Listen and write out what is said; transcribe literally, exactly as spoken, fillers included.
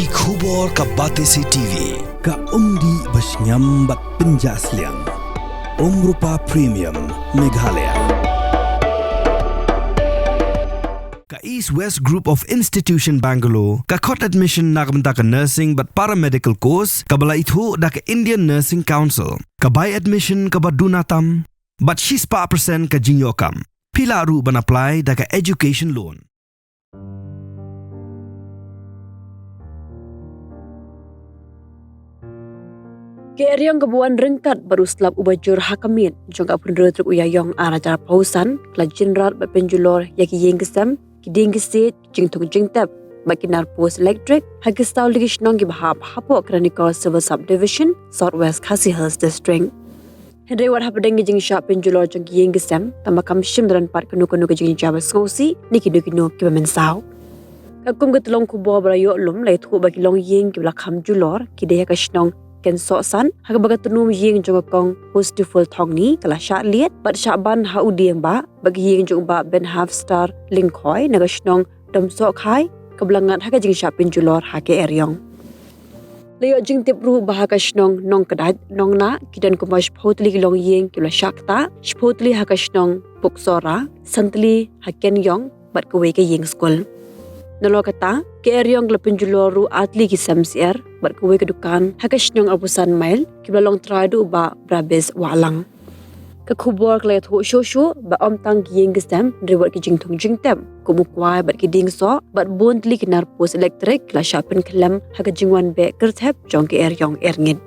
Ki khubor ka Batesi T V, ka umdih ba shngiam bad pynjah sliang. Umrupa Premium, Meghalaya. Ka East West Group of Institution Bangalore ka khot admission na ka bynta ka nursing bad paramedical course kaba la ithuh da ka Indian Nursing Council. Ka bai admission kaba duna tam bad shispah percent ka jingïoh kam. Phi lah ruh ban apply da ka education loan. Ka eriong kaba wan ryngkat bad u slap uba jur ha ka miet jong ka pynroi truk u Ïaïong ar hajar arphew san ka la jynrat bad pynjulor ïa ki ïing ki sem, ki dieng ki siej, jingthung jingtep bad ki nar post elektrik ha ki saw tylli ki shnong kiba hap hapoh Ranikor Civil Subdivision, South West Khasi Hills District. Hynrei wat hapdeng ki jingshah pynjulor jong ki ïing ki sem, tangba kam shym don pat kano kano ka jingjia ba sngewsih ne kino kino kiba mynsaw. Katkum ka tyllong khubor ba la ïoh lum, la ïathuh ba ki long ïing kiba la kham julor ki dei ha ka shnong Kynsohsan, ha kaba ka tnum ïing jong ka kong Hostiful Thongni ka la shah liat bad shah ban ha u dieng bah, bad ki ïing jong u bah Benhavstar Lyngkhoi na ka shnong Domsohkhai kaba la ngat ha ka jingshah pynjulor ha ka eriong. La ïoh jingtip ruh ba ha ka shnong Nongkdait, Nongnah, ki don kumba shiphew tylli ki long ïing kiba la shah ktah, shiphew tylli ha ka shnong Puksora, san tylli ha Kenïong bad kawei ka ïing skul. Nalor kata, ka eriong ka la pynjulor ruh ar tylli ki sem syiar bad kawei ka dukan ha ka shnong arphew san mail kiba la long trai da u bah Brabis Wahlang. Ka khubor ka la ïathuh shuh shuh ba ym tang ki ïing ki sem, hynrei wat ki jingthung jingtep kum u kwai bad ki dieng soh bad bun tylli ki nar post elektrik ki la shah pynkhlem ha ka jingwan beh kyrthep jong ka eriong erngit.